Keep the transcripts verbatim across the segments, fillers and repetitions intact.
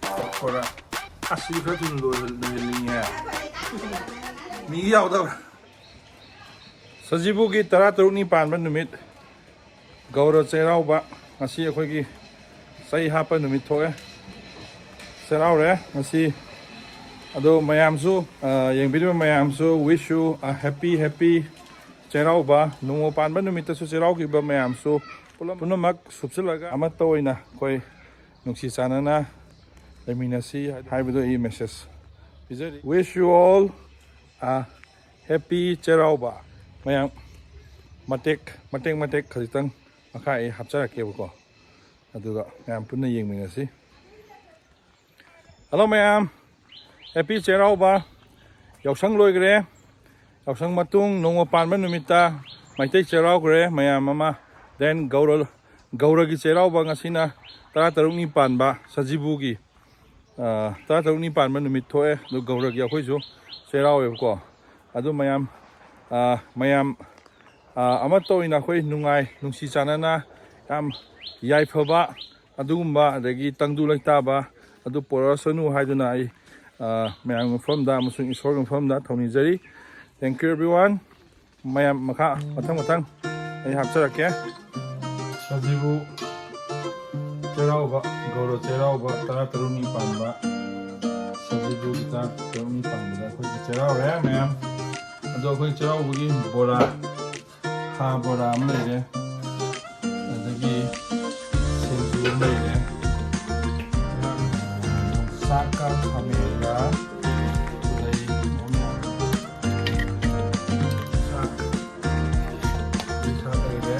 ꯄꯀꯣꯔꯥ꯫ ꯑꯁ, ꯁꯤꯗꯤ ꯈꯔ ꯊꯨꯅ ꯂꯣꯏꯍꯟ-, ꯂꯣꯏꯍꯟꯅꯤꯡꯉꯦ꯫ ꯃꯤꯒꯤ ꯌꯥꯎꯗꯕ꯭ꯔꯥ? ꯁꯖꯤꯕꯨꯒꯤ ꯇꯔꯥ ꯇꯔꯨꯛꯅꯤ ꯄꯥꯟꯕ ꯅꯨꯃꯤꯠ, ꯒꯧꯔ ꯆꯩꯔꯥꯎꯕ꯫ ꯉꯁꯤ ꯑꯩꯈꯣꯏꯒꯤ ꯆꯩ ꯍꯥꯞꯄ ꯅꯨꯃꯤꯠ ꯊꯣꯛꯑꯦ꯫ ꯆꯩꯔꯥꯎꯔꯦ ꯉꯁꯤ꯫ ꯑꯗꯣ ꯃꯌꯥꯝꯁꯨ, ꯑ, ꯌꯦꯡꯕꯤꯔꯤꯕ ꯃꯌꯥꯝꯁꯨ, wish you a happy, happy ꯆꯩꯔꯥꯎꯕ꯫ ꯅꯣꯡꯃ ꯄꯥꯟꯕ ꯅꯨꯃꯤꯠꯇꯁꯨ ꯆꯩꯔꯥꯎꯈꯤꯕ ꯃꯌꯥꯝꯁꯨ ꯄꯨꯂꯞ, ꯄꯨꯝꯅꯃꯛ ꯁꯨꯞꯆꯤꯜꯂꯒ ꯑꯃꯠꯇ ꯑꯣꯏꯅ ꯑꯩꯈꯣꯏ ꯅꯨꯡꯁꯤ ꯆꯥꯟꯅꯅ ꯂꯩꯃꯤꯟꯅꯁꯤ ꯍꯥꯏꯕꯗꯣ ꯑꯩ message ꯄꯤꯖꯔꯤ꯫ Wish you all a happy ꯆꯩꯔꯥꯎꯕ꯫ ꯃꯌꯥꯝ ꯃꯇꯦꯛ, ꯃꯇꯦꯛ, ꯃꯇꯦꯛ ꯈꯖꯤꯛꯇꯪ ꯃꯈꯥ ꯑꯩ ꯍꯥꯞꯆꯔꯛꯀꯦꯕꯀꯣ꯫ ꯑꯗꯨꯒ ꯃꯌꯥꯝ ꯄꯨꯟꯅ ꯌꯦꯡꯃꯤꯟꯅꯁꯤ꯫ Hello ꯃꯌꯥꯝ, happy ꯆꯩꯔꯥꯎꯕ꯫ ꯌꯥꯎꯁꯪ ꯂꯣꯏꯈ꯭ꯔꯦ꯫ ꯌꯥꯎꯁꯪ ꯃꯇꯨꯡ ꯅꯣꯡꯃ ꯄꯥꯟꯕ ꯅꯨꯃꯤꯠꯇ ꯃꯩꯇꯩ ꯆꯩꯔꯥꯎꯈ꯭ꯔꯦ ꯃꯌꯥꯝ ꯑꯃ꯫ Then ꯒꯧꯔ, ꯒꯧꯔꯒꯤ ꯆꯩꯔꯥꯎꯕ ꯉꯁꯤꯅ ꯇꯔꯥ ꯇꯔꯨꯛꯅꯤ ꯄꯥꯟꯕ ꯁꯖꯤꯕꯨꯒꯤ, ꯑ, ꯇꯔꯥ ꯇꯔꯨꯛꯅꯤ ꯄꯥꯟꯕ ꯅꯨꯃꯤꯠ ꯊꯣꯛꯑꯦ꯫ ꯑꯗꯨ ꯒꯧꯔꯒꯤ ꯑꯩꯈꯣꯏꯁꯨ ꯆꯩꯔꯥꯎꯋꯦꯕꯀꯣ꯫ ꯑꯗꯨ ꯃꯌꯥꯝ, ꯑ, ꯃꯌꯥꯝ, ꯑ, ꯑꯃꯠꯇ ꯑꯣꯏꯅ ꯑꯩꯈꯣꯏ ꯅꯨꯡꯉꯥꯏ, ꯅꯨꯡꯁꯤ ꯆꯥꯟꯅꯅ ꯌꯥꯝ ꯌꯥꯏꯐꯕ ꯑꯗꯨꯒꯨꯝꯕ, ꯑꯗꯒꯤ ꯇꯪꯗꯨ ꯂꯩꯇꯥꯕ ꯑꯗꯨ ꯄꯣꯔꯛꯁꯅꯨ ꯍꯥꯏꯗꯨꯅ ꯑꯩ, ꯑ, ꯃꯌꯥꯝꯒꯤ ꯃꯐꯝꯗ ꯑꯃꯁꯨꯡ ꯏꯁꯣꯔꯒꯤ ꯃꯐꯝꯗ ꯊꯧꯅꯤꯖꯔꯤ꯫ Thank you everyone꯫ ꯃꯌꯥꯝ ꯃꯈꯥ ꯃꯊꯪ ꯃꯊꯪ ꯑꯩ ꯍꯥꯞꯆꯔꯛꯀꯦ꯫ ꯁꯖꯤꯕꯨ ꯆꯩꯔꯥꯎꯕ, ꯒꯧꯔ ꯆꯩꯔꯥꯎꯕ ꯇꯔꯥ ꯇꯔꯨꯛꯅꯤ ꯄꯥꯟꯕ, ꯁꯖꯤꯕꯨꯒꯤ ꯇꯔꯥ ꯇꯔꯨꯛꯅꯤ ꯄꯥꯟꯕꯗ ꯑꯩꯈꯣꯏꯒꯤ ꯆꯩꯔꯥꯎꯔꯦ ꯃꯌꯥꯝ꯫ ꯑꯗꯣ ꯑꯩꯈꯣꯏ ꯆꯩꯔꯥꯎꯕꯒꯤ ꯕꯣꯔꯥ, ꯁꯥ ꯕꯣꯔꯥ ꯑꯃ ꯂꯩꯔꯦ, ꯑꯗꯒꯤ ꯁꯤꯡꯖꯨ ꯑꯃ ꯂꯩꯔꯦ, ꯆꯥꯛꯀ ꯈꯥꯃꯦꯟꯒ ꯂꯩ, ꯆꯥꯛ, ꯁꯥ ꯂꯩꯔꯦ,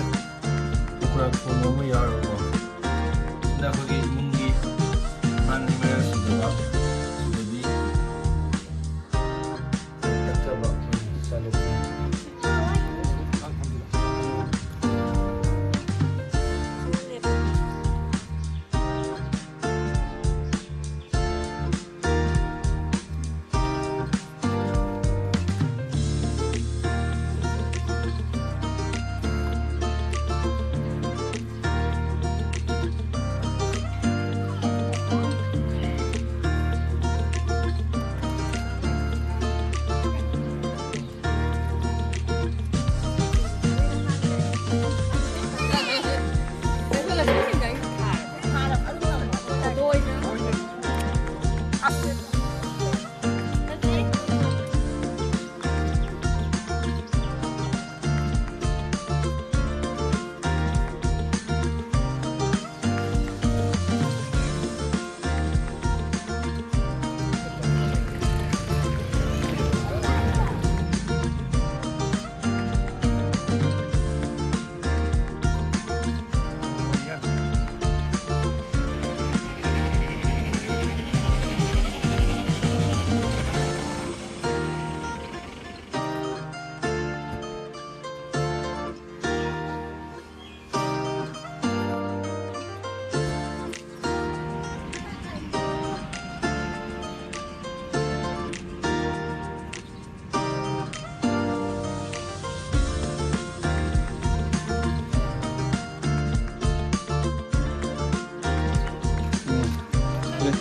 ꯄꯀꯣꯔꯥ ꯊꯣꯡꯕ ꯑꯃ ꯌꯥꯎꯔꯦꯀꯣ꯫ ꯁꯤꯗ ꯑꯩꯈꯣꯏꯒꯤ ꯏꯃꯨꯡꯒꯤ ꯑꯍꯜ ꯂꯃꯟꯁꯤꯡꯗꯨꯒ ꯁꯤꯗꯗꯤ ꯀꯠꯆꯕ ꯆꯠꯂꯁꯤ꯫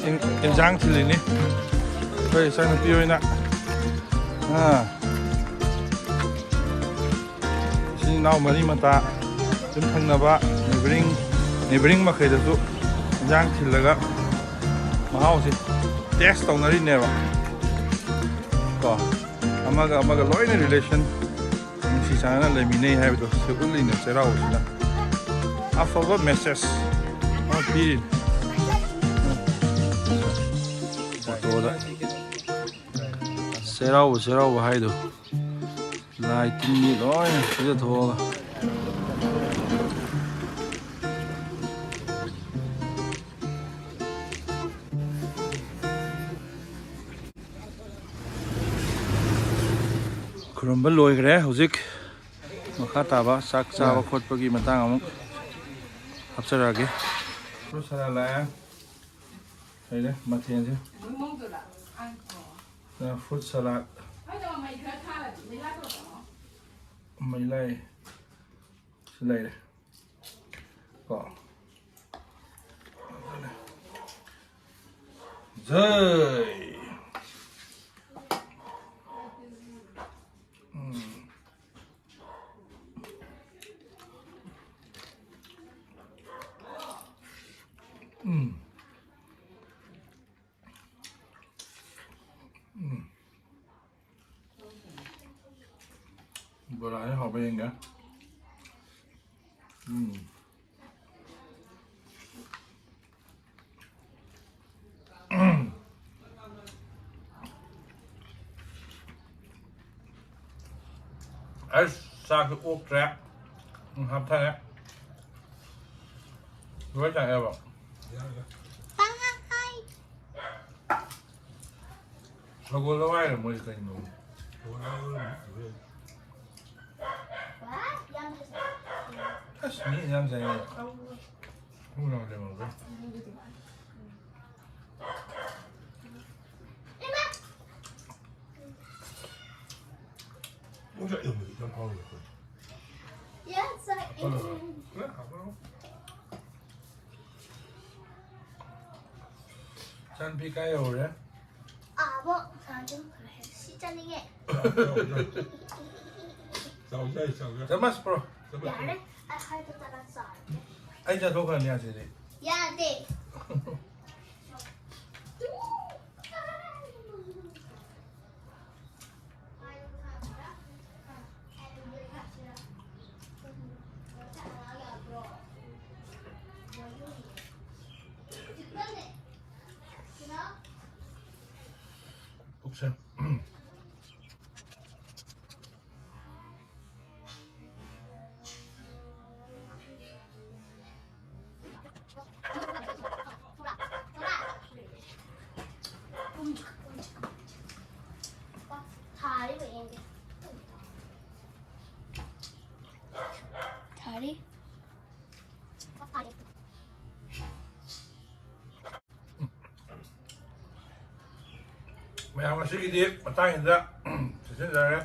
ꯏꯟ-, ꯏꯟꯖꯥꯡ ꯊꯤꯜꯂꯤꯅꯤ ꯑꯩꯈꯣꯏ ꯏꯆꯥꯅꯨꯄꯤ ꯍꯣꯏꯅ꯫ ꯑꯥ, ꯏꯆꯤꯟ ꯏꯅꯥꯎ ꯃꯔꯤ ꯃꯇꯥ, ꯌꯨꯝ ꯊꯪꯅꯕ, ꯅꯦꯕꯔꯤꯡ, ꯅꯦꯕꯔꯤꯡ ꯃꯈꯩꯗꯁꯨ ꯏꯟꯖꯥꯡ ꯊꯤꯜꯂꯒ ꯃꯍꯥꯎꯁꯦ ꯇꯦꯁ ꯇꯧꯅꯔꯤꯅꯦꯕ꯫ ꯀꯣ, ꯑꯃꯒ ꯑꯃꯒ ꯂꯣꯏꯅ ꯔꯤꯂꯦꯁꯟ ꯅꯨꯡꯁꯤ ꯆꯥꯟꯅꯅ ꯂꯩꯃꯤꯟꯅꯩ ꯍꯥꯏꯕꯗꯣ ꯁꯤ ꯎꯠꯂꯤꯅꯦ ꯆꯩꯔꯥꯎꯕꯁꯤꯅ꯫ ꯑꯐꯕ ꯃꯦꯁꯦꯖ ꯑꯃ ꯄꯤꯔꯤꯅꯤ꯫ ꯐꯣꯇꯣꯗ ꯆꯩꯔꯥꯎꯕ, ꯆꯩꯔꯥꯎꯕ ꯍꯥꯏꯗꯣ꯫ ꯂꯥꯏ ꯇꯤꯟꯒꯤ ꯂꯣꯏꯅ ꯄꯤꯖꯊꯣꯛꯑꯒ꯫ ꯈꯨꯔꯨꯝꯕ ꯂꯣꯏꯈ꯭ꯔꯦ꯫ ꯍꯧꯖꯤꯛ ꯃꯈꯥ ꯇꯥꯕ ꯆꯥꯛ ꯆꯥꯕ ꯈꯣꯠꯄꯒꯤ ꯃꯇꯥꯡ ꯑꯃꯨꯛ ꯍꯥꯞꯆꯔꯛꯑꯒꯦ꯫ ꯐ꯭ꯔꯨꯠ ꯁꯂꯥꯗ ꯂꯥꯛꯑꯦ꯫ ꯂꯩꯔꯦ ꯃꯊꯦꯜꯁꯦ꯫ Fruit salad. ꯃꯩꯂꯥꯏ꯫ ꯁꯤ ꯂꯩꯔꯦ꯫ ꯀꯣ꯫ ꯖꯩ꯫ ꯎꯝ꯫ ꯎꯝ꯫ ꯎꯝ꯫ ꯕꯣꯔꯥꯁꯦ ꯍꯥꯎꯕ ꯌꯦꯡꯒꯦ꯫ ꯎꯝ꯫ ꯑꯁ, ꯆꯥꯛꯁꯨ ꯑꯣꯛꯇ꯭ꯔꯦ꯫ ꯎꯝ, ꯍꯥꯞꯊꯔꯦ꯫ ꯂꯣꯏ ꯆꯥꯛꯑꯦꯕ꯫ ꯁꯒꯣꯜ ꯍꯋꯥꯏꯔ ꯃꯣꯏꯁꯦ ꯀꯩꯅꯣ? ꯑꯁ, ꯃꯤ ꯌꯥꯝ ꯆꯥꯏꯅꯦ꯫ ꯈꯣꯡꯅ ꯂꯩꯍꯧꯔꯦ꯫ ꯌꯣꯡꯆꯥꯛ ꯏꯔꯣꯝꯕꯗꯤ ꯌꯥꯝ ꯍꯥꯎꯋꯦ ꯑꯩꯈꯣꯏ꯫ ꯌꯣꯡꯆꯥꯛ ꯏꯔꯣꯝꯕ꯫ ꯂꯣꯏ ꯍꯥꯞꯄ꯭ꯔꯣ? ꯏꯆꯥꯅꯨꯄꯤ ꯀꯥꯏ ꯌꯧꯔꯦ? ꯑꯥꯕꯣ ꯁꯥꯟꯅ ꯆꯠꯈ꯭ꯔꯦ꯫ ꯁꯤ ꯆꯠꯅꯤꯡꯉꯦ꯫ ꯆꯥꯎꯖꯩ ꯆꯥꯎꯖꯩ ꯆꯃꯁ ꯄꯨꯔꯣ꯫ ꯌꯥꯔꯦ꯫ ꯑꯩ ꯍꯥꯏꯕ ꯇꯔꯥ ꯆꯥꯔꯦ꯫ ꯑꯩ ꯆꯠꯊꯣꯛꯈ꯭ꯔꯅꯤ ꯑꯁꯤꯗꯤ꯫ ꯌꯥꯗꯦ꯫ ꯄꯨꯛꯁꯦ꯫ ꯊꯥꯔꯤ꯫ ꯃꯌꯥꯝ ꯉꯁꯤꯒꯤꯗꯤ ꯃꯇꯥꯡꯁꯤꯗ ꯆꯦꯁꯤꯟꯖꯔꯦ꯫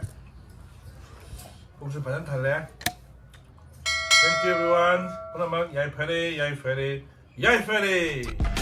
ꯄꯨꯛꯁꯨ ꯐꯖꯅ ꯊꯜꯂꯦ꯫ Thank you everyone. ꯄꯨꯝꯅꯃꯛ ꯌꯥꯏꯐꯔꯦ, ꯌꯥꯏꯐꯔꯦ, ꯌꯥꯏꯐꯔꯦ꯫